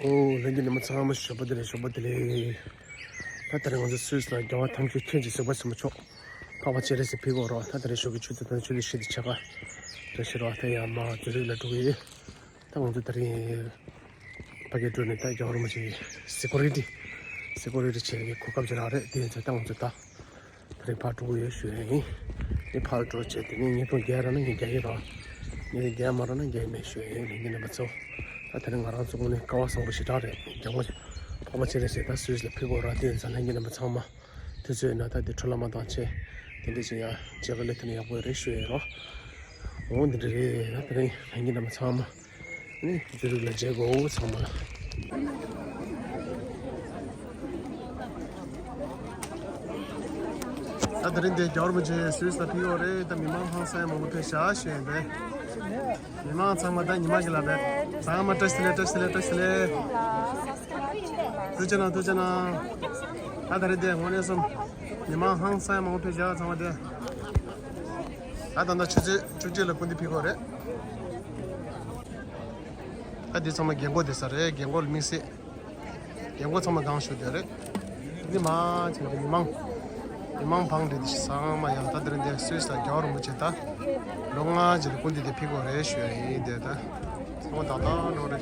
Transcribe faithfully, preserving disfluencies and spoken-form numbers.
ཨོ། ལྷན་རྒྱས་རྣམ་པ་ཚང་མ་ཞོགས་པ་བདེ་ལེགས། ཞོགས་པ་བདེ་ལེགས། ད་ད་རེས་ང་ཚོ་སུད་སི་ལ་རྒྱལ་བ་ཐམས་ཅད་མཁྱེན་ཅིང་གཟིགས་པ་ཆེན་པོ་མཆོག་འཕགས་པ་སྤྱན་རས་གཟིགས་ཕེབས་ཀྱི་ཡོད་རེད། ད་ད་རེས་ཞོགས་ཀྱི་ཆུ་ཚོད་དང་ཆུ་ཚོད་བཞི་དང་ཕྱེད་ཀ་རེད་ཤག་རེད། ད་ཡར་མར་རྫོང་རིགས་ལ་འགྲོ་གི་ཡོད། ད་ང་ཚོ་ད་རེས་ཕ་གིར་འགྲོ་ནས་ད་རྒྱལ་བ་རིན་པོ་ཆེའི་སི་ཀུ་རི་ཊི་སི་ཀུ་རི་ཊི་བྱེད་ཀྱི་གོ་སྐབས་ཅིག་རག་རེད། དེ་ཡིན་ཙང་ད་ང་ཚོ་ད། དེ་རིང་ཕར་འགྲོ་གི་ཡོད་ཞུ་ཡ་ཡིན། ངས་ཕར་འགྲོ་བྱས་དེ་ནས་ཉིས་སྟོང་བརྒྱད་རག་ན་ངས་རྒྱག་གི་རེད། ངས་རྒྱག་མ་རག་ན་རྒྱག་གི་མེད་ཞུ་ཡ་ཡིན། ལྷན་རྒྱས་རྣམ་པ་ཚོ། ད་དེ་རིང་ང་རང་ཚོ་དངོས་གནས་སྐལ་བ་བཟང་པོ་ཞེ་དྲག་རེད། རྒྱལ་བ་འཕགས་པ་སྤྱན་རས་གཟིགས་ད་སུད་སི་ལ་ཕེབས་ཀྱི་ཡོད་རེད། དེ་ཡིན་ཙང་ལྷན་རྒྱས་རྣམ་པ་ཚང་མ་དུས་ཚོད་ཡོད་ན་ད་དེ་འཕྲོ་བརླག་མ་བཏང་བྱས་དེ་འདྲ་ཅིག་ཡང་མཇལ་ཁ་སླེབས་ཐུབ་ན་ཡག་པོ་རེད་ཞུ་ཡ་ཡིན་རོ། འོ་འདི་འདྲ་རེད། ད་དེ་རིང་ལྷན་རྒྱས་རྣམ་པ་ཚང་མ། ནི་རྫོང་རིགས་ལ་མཇལ་དགོས་ཚང་མ། ད་དེ་རིང་འདི་རྒྱལ་བ་རིན་པོ་ཆེ་སུད་སི་ལ་ཕེབས་ཡོད་རེད། ད་མི་མང་ཧང་སང་མང་པོ་ཕེབས་ཤག་ཞུ་ཡིན་པས། མི་མང་ཚང་མ་ད་ཉི་མ་གི་ལ་བས་ཚང་མ་བཀྲ་ཤིས་བདེ་ལེགས། བཀྲ་ཤིས་བདེ་ལེགས། བཀྲ་ཤིས་བདེ་ལེགས། ཐུགས་རྗེ་གནང་། ཐུགས་རྗེ་གནང་། ད་དེ་རིང་འདི་དངོས་གནས་སོང་མི་མང་ཧང་སང་མང་པོ་ཕེབས་ཤག་ཚང་མ་དེ། ད་ད་ལྟ་ཆུ་ཚོད་བཅུ་གཅིག་ལ་སྐུ་མདུན་ཕེབས་ཀྱི་ཡོད་རེད། ད་འདི་ཚང་མ་རྒན་གོག་བསྡད་ས་རེད། རྒན་གོག་ལ་དམིགས་བསལ། རྒན་གོག་ཚང་མ་སྒང་ཞུགས་བསྡད་རེད། འདི་མ་ཚད་མི་མང་། མི་མང་བང་སྒྲིག་འདི་ཚང་མ་ཡང་ད་དེ་རིང་འདི་སུད་སི་ལ་རྒྱལ་བ་རིན་པོ་ཆེ་ད་ལོ་ལྔ་རྗེས་ལ་སྐུ་མདུན་དེ་ཕེབས་ཀྱི་ཡོད་རེད་ཞུ་ཡ་ཡིན། དེ་ད་ཚང་མ་ད་ད་ལོ་རེད།